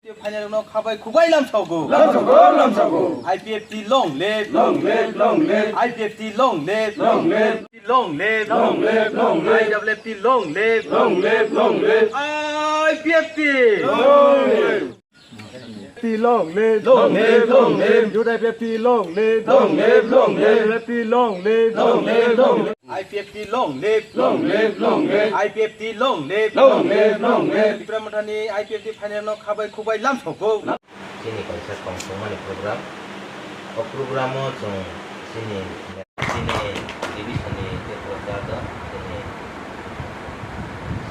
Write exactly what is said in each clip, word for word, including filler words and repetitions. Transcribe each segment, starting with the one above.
Phainairokno khabai khubai lamsogo. Lamsogo, lamsogo. I P F T long live. Long live, long live. I P F T long live. Long live. Long live. Long live, long live. I W F T long live. Long live, long live. I P F T. Long live. T long live. Long live, long live. Youth I P F T long live. Long live, long live. I P F T long live. Long live, long live. I P F T long live. Long live, long live. I P F T long live. Long live, long live. Tipra Mothani I P F T phainairokno khabai khubai lamsogo. Chini kaisa tongthokmani program. O program o chwng chini, chini division ni je prochar do, chini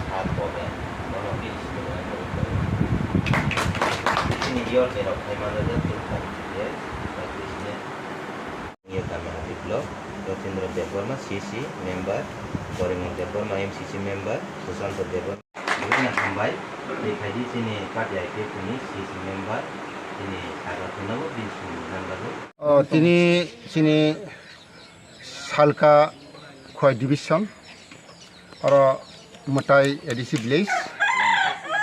sat bobe, bono bini simi wngkha. Chini yorni rok khai manjak, chini New Kamyahati Block, Rotindra Debbarma, C C member, Porimon Debbarma, M C C member, Susanto Debbarma. Bini hambai, tei phaidi chini party I P F ni C C member, chini saga phunabo bini simi nanglago. O, tini chini Salka Khowai Division, oro Mwtai A D C Village,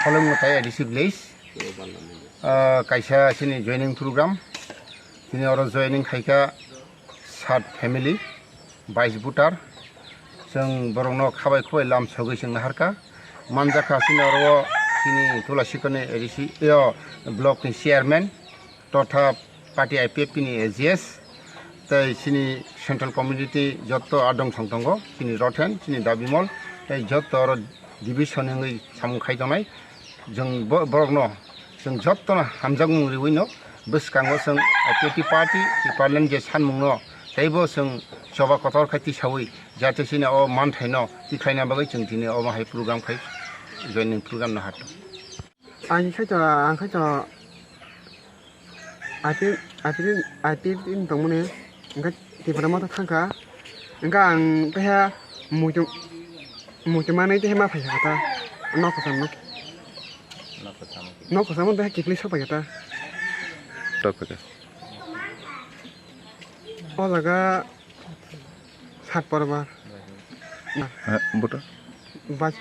Holong Mwtai A D C Village, o, kaisa chini joining program, tini oro joining khaikha sat family, bais voter, chwng borokno khabai khubai lamsogwi chwng naharkha. Manjakha chini oro chini Tulasikhani A D C, yo, block ni chairman, totha party I P F T ni A G S, tei chini central committee jotto adong song tongo, chini Rothen, chini Dabimol, tei jotto oro division wngwi samung khai tongnai. Chwng bo-, borokno chwng jottono hamjakmung riwino bwskango chwng I P F T party Tipraland je sanmungno teibo chwng choba kotor khai tisawi jate chini o manthaino tikhlaina bagwi chwng tini omo hai program khai joining program no hato. Ang khai to, ang khai to, I P F, I P F, I P F ni tongmani, hingke Tipra Motha thangkha, hingke ang teha muitu, muitu manwi teha ma phaikha ta, nok kwcham nok. Nok kwcham. Nok kwcham teha kiphilwi sok phaikha ta. Sok phaikha. O jaga sat porbar. Eh, buto? Bas.